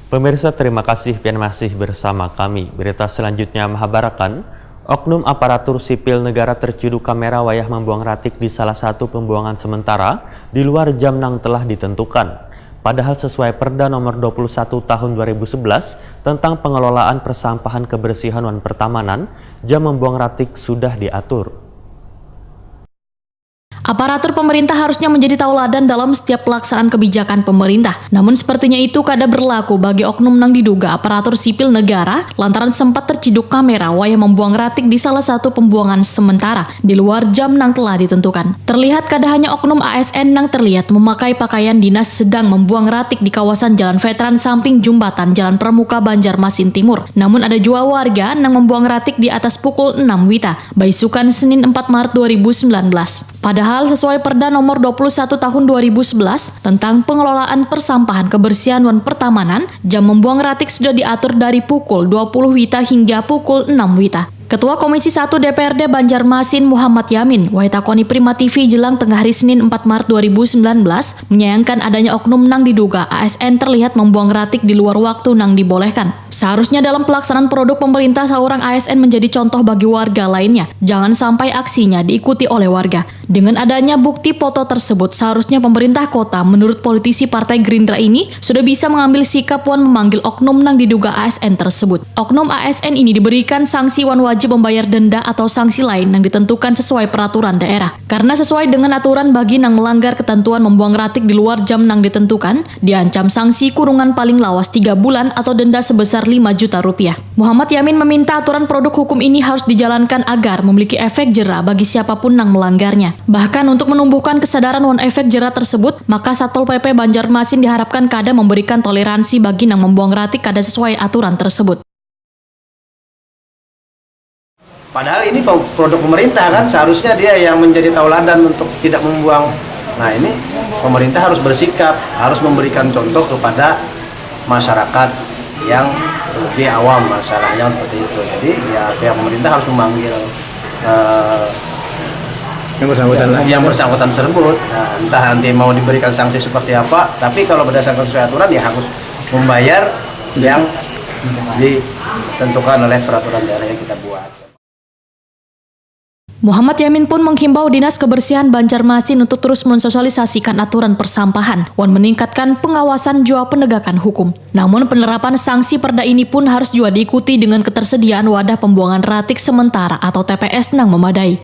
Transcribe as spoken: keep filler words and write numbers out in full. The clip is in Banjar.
Pemirsa, terima kasih pian masih bersama kami. Berita selanjutnya mahabarakan, oknum aparatur sipil negara terciduk kamera wayah membuang ratik di salah satu pembuangan sementara di luar jam nang telah ditentukan. Padahal sesuai Perda nomor dua puluh satu tahun dua ribu sebelas tentang pengelolaan persampahan kebersihan wan pertamanan, jam membuang ratik sudah diatur. Aparatur pemerintah harusnya menjadi tauladan dalam setiap pelaksanaan kebijakan pemerintah. Namun sepertinya itu kada berlaku bagi oknum nang diduga aparatur sipil negara lantaran sempat terciduk kamera wayah membuang ratik di salah satu pembuangan sementara di luar jam nang telah ditentukan. Terlihat kada hanya oknum A S N nang terlihat memakai pakaian dinas sedang membuang ratik di kawasan Jalan Veteran samping jumbatan Jalan Pramuka Banjarmasin Timur. Namun ada jua warga nang membuang ratik di atas pukul enam wita, baisukan Senin empat Maret dua ribu sembilan belas. Padahal sesuai Perda nomor dua puluh satu tahun dua ribu sebelas tentang pengelolaan persampahan kebersihan wan pertamanan, jam membuang ratik sudah diatur dari pukul dua puluh wita hingga pukul enam wita. Ketua Komisi satu D P R D Banjarmasin Muhammad Yamin, wayah takoni Prima T V jelang tengah hari Senin empat Maret dua ribu sembilan belas, menyayangkan adanya oknum nang diduga A S N terlihat membuang ratik di luar waktu nang dibolehkan. Seharusnya dalam pelaksanaan produk pemerintah, seorang A S N menjadi contoh bagi warga lainnya. Jangan sampai aksinya diikuti oleh warga. Dengan adanya bukti foto tersebut, seharusnya pemerintah kota menurut politisi Partai Gerindra ini sudah bisa mengambil sikap wan memanggil oknum nang diduga A S N tersebut. Oknum A S N ini diberikan sanksi wan wajib membayar denda atau sanksi lain yang ditentukan sesuai peraturan daerah. Karena sesuai dengan aturan, bagi nang melanggar ketentuan membuang ratik di luar jam nang ditentukan, diancam sanksi kurungan paling lawas tiga bulan atau denda sebesar lima juta rupiah. Muhammad Yamin meminta aturan produk hukum ini harus dijalankan agar memiliki efek jera bagi siapapun nang melanggarnya. Bahkan untuk menumbuhkan kesadaran wan efek jera tersebut, maka Satpol P P Banjarmasin diharapkan kada memberikan toleransi bagi nang membuang ratik kada sesuai aturan tersebut. Padahal ini produk pemerintah kan, seharusnya dia yang menjadi tauladan untuk tidak membuang. Nah, ini pemerintah harus bersikap, harus memberikan contoh kepada masyarakat yang lebih awam masalahnya seperti itu. Jadi ya, pihak pemerintah harus memanggil uh, yang bersangkutan lah. Yang bersangkutan tersebut. Nah, entah nanti mau diberikan sanksi seperti apa, tapi kalau berdasarkan sesuai aturan ya harus membayar yang ditentukan oleh peraturan daerah yang kita buat. Muhammad Yamin pun menghimbau Dinas Kebersihan Banjarmasin untuk terus mensosialisasikan aturan persampahan wan meningkatkan pengawasan jua penegakan hukum. Namun penerapan sanksi perda ini pun harus juga diikuti dengan ketersediaan wadah pembuangan ratik sementara atau T P S nang memadai.